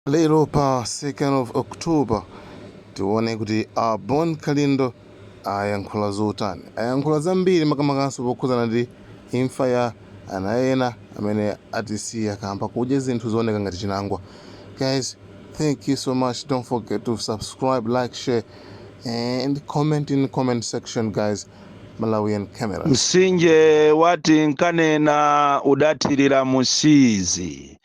Lero pa 2nd of October tione kuti a Bon Kalindo ayankhula zotani. Ayankhula zambiri, makamakanso pokhudzana ndi imfa ya ana ena amene atisiya kamba kudya zinthu zooneka ngati chinangwa. Guys, thank you so much. Don't forget to subscribe, like, share and comment in the comment section, guys. Malawian Cameras. Msinje wati nkanena udathirira musizi.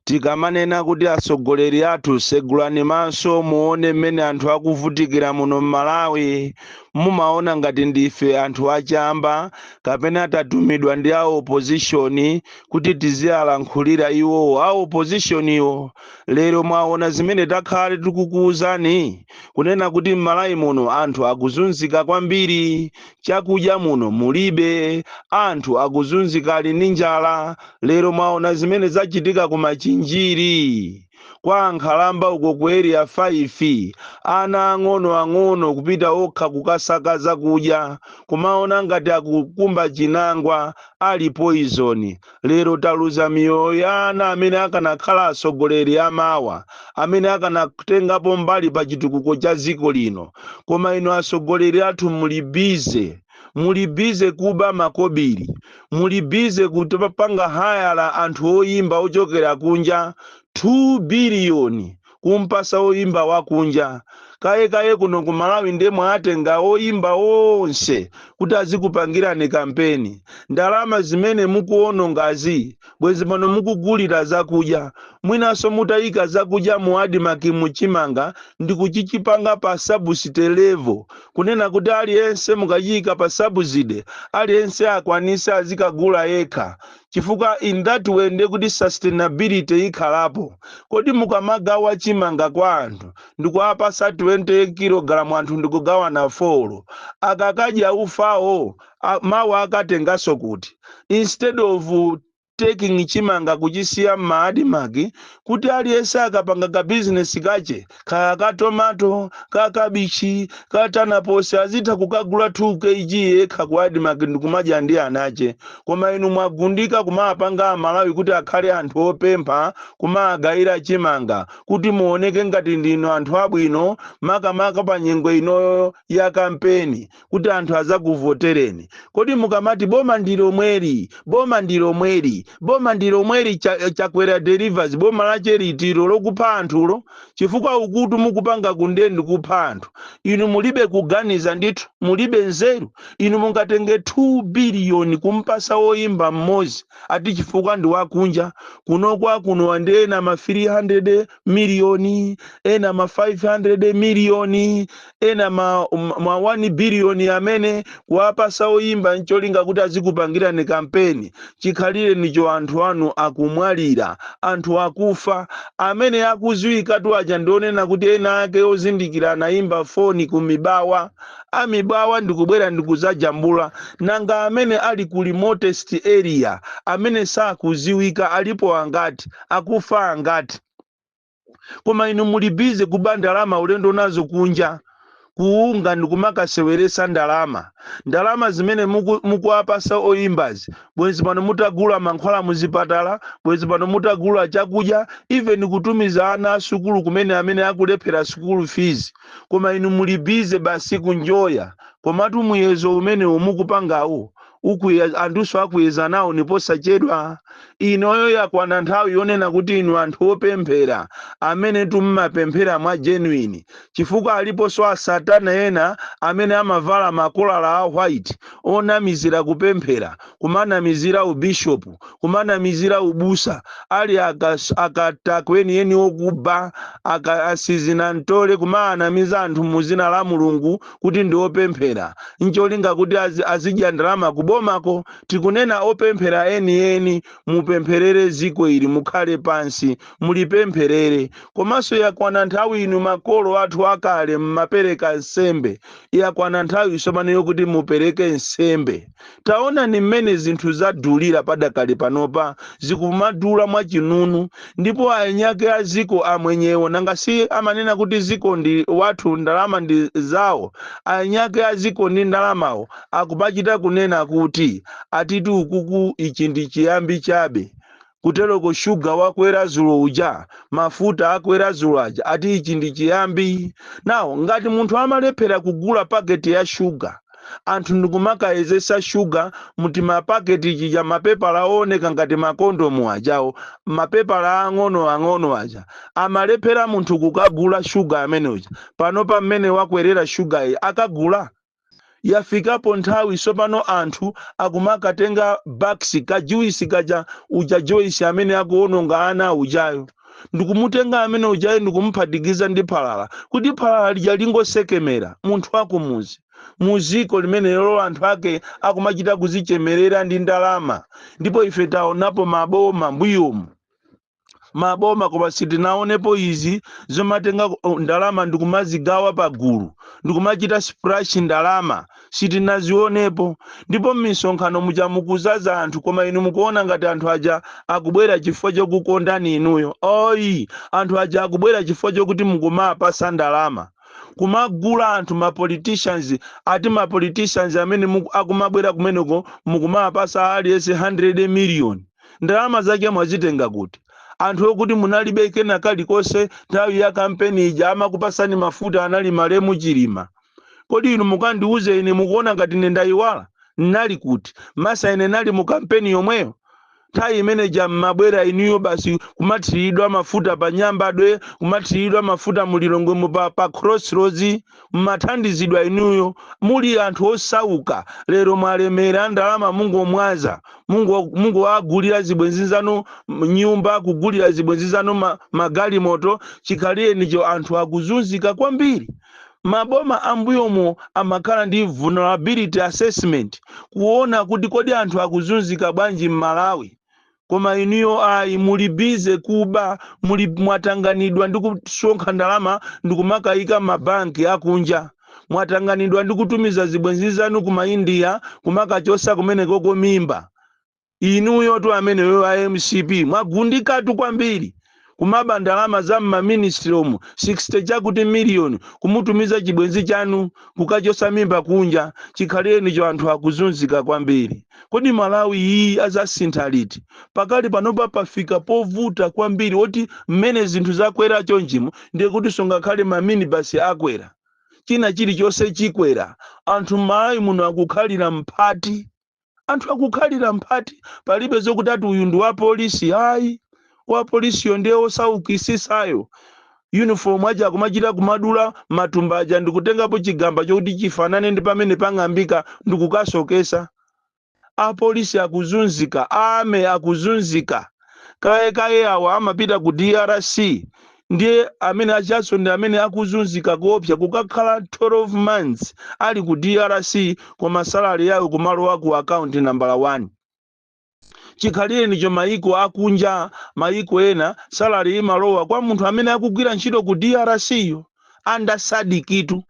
Tikamanena kuti atsogoleri athu, segulani maso muone mmene anthu akuvutikira muno m'Malawi, mumaona ngati ndife anthu achamba kapena tatumidwa ndi a opposition kuti tiziyalankhulira iwowo a opposition iwo. Lero mwaona zimene takhale tikukuwuzani, kunena kuti m'Malawi muno anthu akuzunzika kwambiri, chakudya muno mulibe, anthu akuzunzika, ali ndi njala. Lero mwaona zimene zachitika ku Machinjiri kwa ankhalamba uko ku Area 5, ana ang'ono-ang'ono kupita okha kukasaka zakudya, kumaona ngati akukumba chinangwa, ali poison. Lero taluza miyoyo ya ana amene akanakhala atsogoleri amawa, amene akanatengapo mbali pa chitukuko cha dziko lino. Koma inu atsogoleri athu muli busy, muli busy kuba makobiri, muli busy kupanga hire anthu oyimba ochokera kunja, 2 biliyoni kumpasa oyimba wakunja. Kayekaye kuno ku Malawi ndiye mwatenga oyimba onse kuti azikupangirani kampeni. Ndalama zimene mukuonongazi, bwezi pano mukugulira zakudya, mwinanso mutayika zakudya mu ADMARC, muchimanga ndi kuchichipanga pa subsidy level, kunena kuti aliyense mukachiyika pa subsidy, aliyense akwanise azikagula yekha, chifukwa in that way ndiye kuti sustainability ikhalapo. Kodi mukamagawa chimanga kwa anthu ndikuwapasa 20 kg, anthu ndikugawana 4, akakadya ufawo mawa akatenganso kuti? Instead of taking chimanga kuchisiya m'ma ADMARC kuti aliyense akapanga ka bizinesi kache, kaya ka tomato, ka kabichi, ka tanaposi, azitha kukagula 2 kg yekha ku ADMARC ndikumadya ndi anache. Koma inu mwagundika kumapanga Amalawi kuti akhale anthu opempha, kumagayira chimanga kuti muoneke ngati ndinu anthu abwino, makamaka pa nyengo inoyo ya kampeni, kuti anthu azakuvotereni. Kodi mukamati boma ndi lomweli, boma ndi lomweli, boma ndi lomweli, Chakwera delivers, boma lache litiro lokupha anthulo? Chifukwa ukutu mukupanga kundendi kupha anthu. Inu mulibe kuganiza ndithu, mulibe nzeru. Inu mungatenge 2 biliyoni kumpasa woyimba mmodzi ati chifukwa ndi wakunja? Kunokwa kuno ndi ena ma 300 miliyoni, ena ma 500 miliyoni, ena ma 1 biliyoni amene kuwapasa oyimba ncholinga kuti azikupangirani kampeni. Chikhalire nicho anthu anu akumwalira, anthu akufa amene akuziwikatu aja, ndionena kuti ena ake ozindikira anayimba foni ku Mibawa, amibawa ndikubwera ndikuzajambula. Nanga amene ali ku remotest area, amene sakuziwika, alipo angati? Akufa angati? Koma inu muli busy kuba ndalama, ulendo nazo kunja kuunga ndikumakaseweresa ndalama. Ndalama zimene mukuwapasa oyimbazi, bwenzi pano mutagula mankhwala muzipatala, bwenzi pano mutagula chakudya, even kutumiza ana asukulu kumene amene akulephera school fees. Koma inu muli busy basi kunjoya. Komatu muyezo umenewo mukupangawo anthuso akuyeza nawo niposachedwa. Inoyo yakwana nthawi yonena kuti inu anthu opemphera amene tummapemphera mwa genuine, chifukwa aliponso asatana ena amene amavala makolala a white onamizira kupemphera, kumanamizira ubishopu, kumanamizira ubusa, ali akatakweni okuba, asizina ntole, kumaanamiza anthu muzina la Mulungu kuti ndi opemphera, ncholinga kuti azidya ndalama kubomako. Tikunena opemphera enieni, mupempherere ziko ili, mukhale pansi mulipempherere. Komanso yakwana nthawi, inu makolo athu akale mmapereka nsembe, yakwana nthawi tsopano yokuti mupereke nsembe. Taona ni mmene zinthu zadulira padakali panopa, zikumadula mwachinunu, ndipo anyake a ziko amwenyewo, nanga si amanena kuti ziko ndi wathu, ndalama ndi zawo? Anyake a ziko ndi ndalamawo akupachita kunena kuti atiti ukuku ichi ndi chiyambi chabe. Kuteroko shuga wakwera zulo uja, mafuta akwera zulo aja, ati ichi ndi chiyambi. Nawo ngati munthu amalephera kugula paketi ya shuga, anthu ndikumakayezesa shuga muti mapaketi chija, mapepala ooneka ngati makondomu ajawo, mapepala ang'ono ang'ono aja, amalephera munthu kukagula shuga amene uja. Pano pamene wakwerera shuga iyi, akagula? Yafikapo nthawi sopano anthu akumakatenga Baxi kajuisi kaja uja, Joyce amene akuononga ana ujayo, ndikumutenga amene ujayo ndikumuphatikiza ndi phalala kuti phalala lija lingosekemera. Munthu akumuzi muziko limene lolo anthu ake akumachita kuzichemerera ndi ndalama. Ndipo ife taonapo maboma mbuyomu, maboma, koma sitinaonepo izi zomatenga ndalama ndikumazigawa pagulu, ndikumachita splash ndalama, sitinazionepo. Ndipo m'misonkhano muja mukuzaza anthu, koma inu mukuona ngati anthu aja akubwera chifukwa chokukondani inuyo. Oyi, anthu aja akubwera chifukwa chokuti mukumapasa ndalama, kumagula anthu, ma politicians. Ati ma politicians amene akumabwera kumeneko mukumapasa aliyense 100 million. Ndalama zake mwazitenga kuti? Anthu okuti munalibe kena kalikonse nthawi ya kampeni ija, amakupasani mafuta anali malemu Chilima. Kodi inu mukandiuze ine, mukuona ngati ine ndayiwala? Nali kuti masa? Ine nali mu kampeni yomweyo nthawi imeneja. Mmabwera inuyo basi kumathiridwa mafuta pa Nyambadwe, kumathiridwa mafuta mulilongwemo pa Crossroads, mmathandizidwa inuyo muli anthu osauka. Lero mwalemera, ndalama mungomwaza, mungowagulira zibwenzi zanu nyumba, kugulira zibwenzi zanu magalimoto. Chikhalirenicho anthu akuzunzika kwambiri. Maboma ambuyomo amakhala ndi vulnerability assessment, kuona kuti kodi anthu akuzunzika bwanji m'Malawi. Koma inuyo ayi, muli busy kuba, muli mwatanganidwa ndi kusonkha ndalama ndi kumakayika mabanki akunja, mwatanganidwa ndi kutumiza zibwenzi zanu kuma India kumakachosa kumenekoko mimba. Inuyo tu ameneyo a MCP mwagundikatu kwambiri, kumaba ndalama za mmaministry omu, 60 chakuti miliyoni kumutumiza chibwenzi chanu kukachosa mimba kunja. Chikhalirenicho anthu akuzunzika kwambiri. Kodi Malawi iyi azasintha liti? Pakali panopa pafika povuta kwambiri, oti mmene zinthu zakwera chonchimo, ndiye kuti sungakhale maminibasi akwera, china chilichonse chikwera. Anthu m'Malawi muno akukhalira mphati, anthu akukhalira mphati. Palibe zokuti ati uyu ndi wa polisi, ayi. Wa polisiyo ndiye osaukisisayo. Uniform aja akumachita kumadula matumba aja ndikutengapo chigamba chokuti chifanane ndi pamene pang'ambika ndikukasokesa. Apolisi akuzunzika, ame akuzunzika kaye kaye. Awa amapita ku DRC ndiye amene achaso ndi amene akuzunzika kuopsa, kukakhala 12 months ali ku DRC, koma salary yawo kumalowa ku account nambala 1. Chikhalirenicho maiko akunja, maiko ena, salary imalowa kwa munthu amene akugwira ntchito ku DRC yo under SADC tu.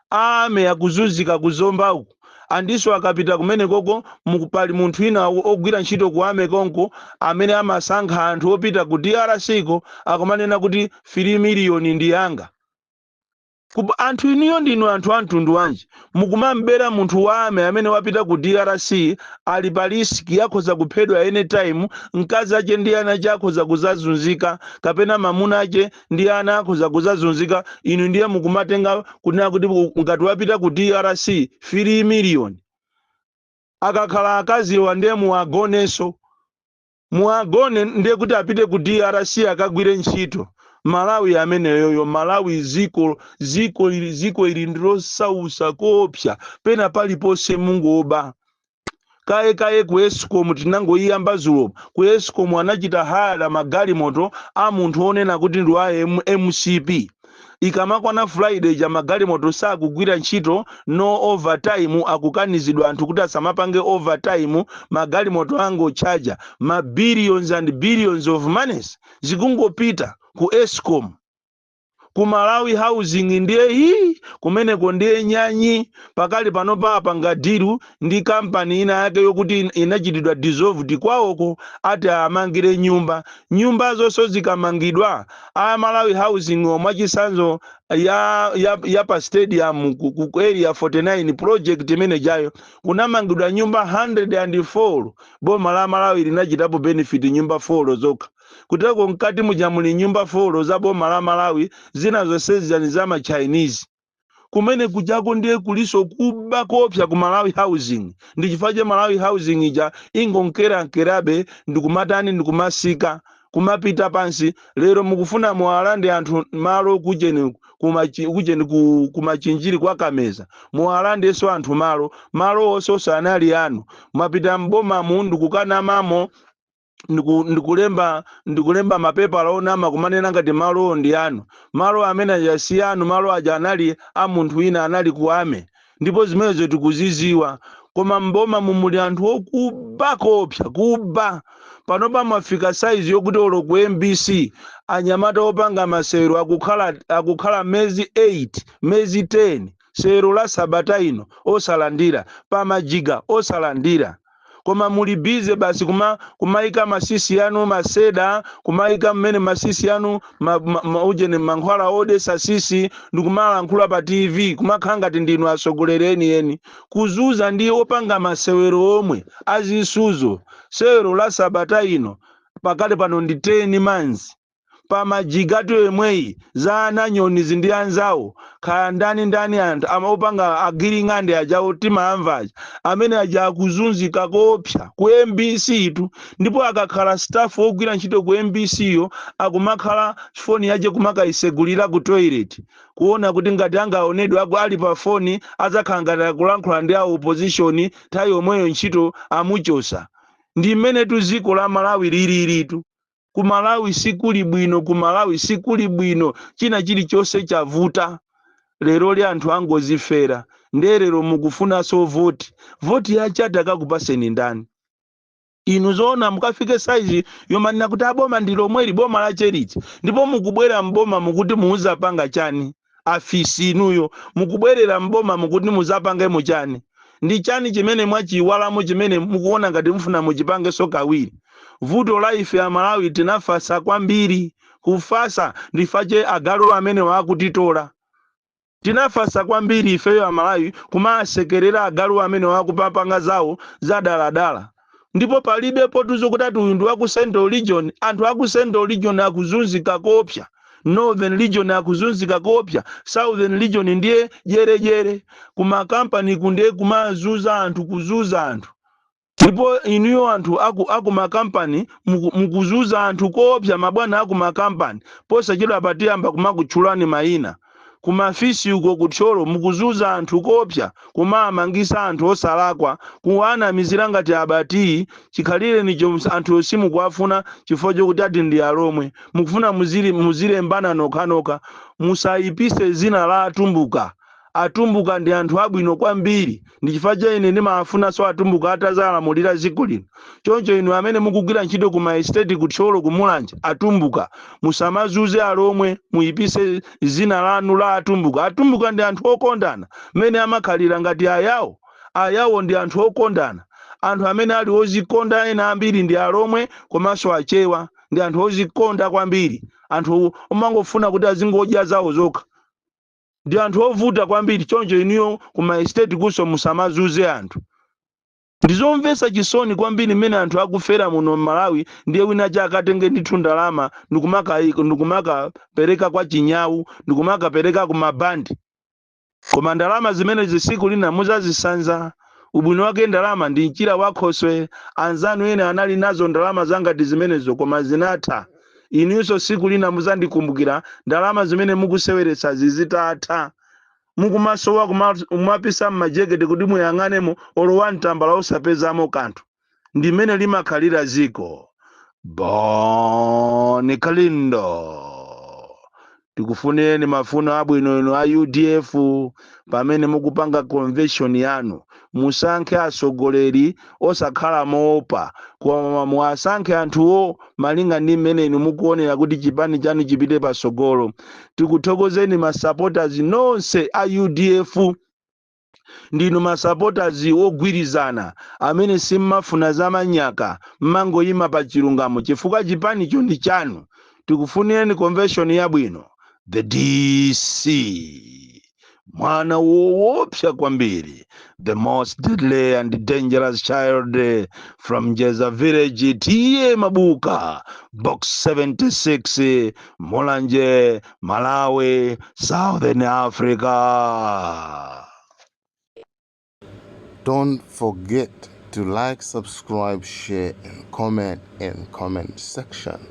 Ame akuzunzika kuzomba uku, andiso akapita kumene koko pali munthu ina ogwira ntchito ku army konko amene amasankha anthu opita ku DRC ko, akumanena kuti 3 miliyoni ndi yanga. Anthu inuyo ndinu anthu a mtundu wanji? Mukumambera munthu wa army amene wapita ku DRC, ali pa risk, akhoza kuphedwa anytime, mkazi ache ndi ana ache akhoza kuzazunzika, kapena mamuna ache ndi ana akhoza kuzazunzika. Inu ndiye mukumatenga kunena kuti ngati wapita ku DRC 3 miliyoni. Akakhala akaziwa ndiye muwagonenso, muwagone, ndiye kuti apite ku DRC akagwire ntchito. Malawi ameneyoyo, Malawi ziko ili, ziko ili ndilosausa koopsa. Pena paliponse mungoba kaye kaye. Ku ESCOM tinangoyiyamba zulo. Ku ESCOM anachita hire magalimoto a munthu onena kuti ndi wa MCP. Ikamakwana Friday ja, magalimoto sakugwira ntchito, no overtime, akukanizidwa anthu kuti asamapange overtime. Magalimoto angochaja, ma billions and billions of monies zikungopita ku ESCOM. Ku Malawi Housing ndiye hii, kumeneko ndiye nyanyi. Pakali panopa apanga deal ndi kampani ina yake yokuti inachitidwa dissolved kwawoko, ati amangire nyumba. Nyumba zonso zikamangidwa, a Malawi Housing, mwachisanzo ya pa stadium ku Area 49 project imene jayo, kunamangidwa nyumba 104. Boma la Malawi linachitapo benefit nyumba 4 zokha. Kuteko mkati muja muli nyumba 4 za boma la Malawi, zina zonse zani za ma Chinese. Kumene kujako ndiye kuliso kuba kopsa ku Malawi Housing. Ndi chifukwa cha Malawi Housing ija ingonkerankerabe, ndikumatani, ndikumasika kumapita pansi. Lero mukufuna muwalande anthu malo kucheni kucheni kumachinjiri kwa Kameza, muwalandenso anthu malo. Malo onse anali anu. Mwapita mbomamu ndikukanamamo, ndikulemba mapepala onama, kumanena ngati malowo ndi anu. Malo amene aja si anu. Malo aja anali a munthu wina, anali ku ame, ndipo zimenezo tikuziziwa. Koma mboma mumuli anthu okuba kopsa kuba. Panopa mwafika saizi yokuti olo ku MBC anyamata opanga masewero akukhala mezi 8, mezi 10, sewero la sabata ino osalandira, pamajiga osalandira. Koma muli busy basi kumayika masisi anu maseda, kumayika mmene masisi anu ujene mankhwala odesa sisi, ndikumalankhula pa TV, kumakhala ngati ndinu atsogoleri enieni. Kuzuza ndi opanga masewero omwe azisuzo, sewero la sabata ino pakali pano ndi 10 months. Pamajigatu yemweyi za ananyonizi ndi anzawo, kaya ndani ndani, anthu amaopanga agiring'ande ajawo timamva aja, amene aja akuzunzika kopsa ku MBC tu. Ndipo akakhala staff wogwira ntchito ku MBC yo, akumakhala foni yace kumakayisegulira ku toilet, kuona kuti ngati angaonedwe ali pa foni, adzakhala ngati akulankhula ndi a opposition, nthawi yomweyo ntchito amuchosa. Ndi mmene tu dziko la Malawi lililitu. Ku Malawi sikuli bwino, ku Malawi sikuli bwino, china chilichonse chavuta. Lero li anthu angozifera. Nderero mukufunanso voti. Voti yachati akakupaseni ndani inu? Zoona mukafike saizi yomanena kuti aboma ndi lomweli, boma la cherichi? Ndipo mukubwera mboma mukuti muuzapanga chani? Afisi inuyo, mukubwerera mboma mukuti muzapangemo chani? Ndi chani chimene mwachiwalamo chimene mukuona ngati mufuna muchipangenso kawiri? Vuto la ife Amalawi, tinafasa kwambiri. Kufasa ndifache agalu amene wakutitola. Tinafasa kwambiri ifeyo Amalawi, kumasekerera agalu amene wakupapanga zawo zadaladala. Ndipo palibe potuzo kuti ati uyu ndi waku Central Region. Anthu aku Central Region akuzunzika kopsa, Northern Region akuzunzika kopsa, Southern Region ndiye jerejere. Kumakampani kundiye kumazuza anthu, kuzuza anthu. Ndipo inuyo anthu aku makampani mukuzuza anthu kopsa. Mabwana aku makampani, posachedwa patiyamba kumakutchulani mayina. Kumafisi uko kuthyolo mukuzuza anthu kopsa, kumamangisa anthu osalakwa, kuwanamizira ngati abati. Chikhalire nicho anthu simukuwafuna chifukwa chokuti ati ndi alomwe. Mukufuna muzilembana nokhanokha. Musayipise zina la Atumbuka. Atumbuka ndi anthu abwino kwambiri. Ndi chifukwa cha ine ndimawafunanso Atumbuka atazalamulira dziko lino. Choncho inu amene mukugwira ntchito ku maestate kuthyolo, kumulanje, Atumbuka, musamazuze alomwe, muyipise zina lanu la Atumbuka. Atumbuka ndi anthu okondana, mmene amakhalira ngati Ayawo. Ayawo ndi anthu okondana. Anthu amene ali ozikonda ena ambiri ndi Alomwe komanso Achewa. Ndi anthu ozikonda kwambiri, anthu omangofuna kuti azingodya zawo zokha, ndi anthu ovuta kwambiri. Choncho inuyo ku maestate kuso musamazuze anthu. Ndizomvetsa chisoni kwambiri mmene anthu akufera muno m'Malawi. Ndiye wina cha akatenge ndithu ndalama ndikumakapereka kwa chinyawu, ndikumakapereka ku mabandi. Koma ndalama zimene zisiku lina muzazisanza. Ubwino wake ndalama ndi mchira wakhoswe. Anzanu ena anali nazo ndalama zangati zimenezo, koma zinatha. Inunso siku lina muzandikumbukira ndalama zimene mukuseweretsa zizitatha. Mukumasowa kumapisa mmajeketi kuti muyang'anemo olowa mtambala, osapezamo kanthu. Ndimene limakhalira ziko. Bon Kalindo. Tikufunireni mafuno abwino inu a UDF pamene mukupanga convention yanu. Musankhe atsogoleri osakhala moopa, koma muwasankhe anthuwo malinga ndi mmene inu mukuonera kuti chipani chanu chipite patsogolo. Tikuthokozeni ma supporters nonse a UDF. Ndinu ma supporters ogwirizana amene simmafuna zamanyaka, mmangoyima pa chilungamo chifukwa chipanicho ndi chanu. Tikufunireni convention yabwino. The DC, mwana woopsa kwambiri, the most deadly and dangerous child from Jeza Village, T/A Mabuka, Box 76, Mulanje, Malawi, Southern Africa. Don't forget to like, subscribe, share, and comment in comment section.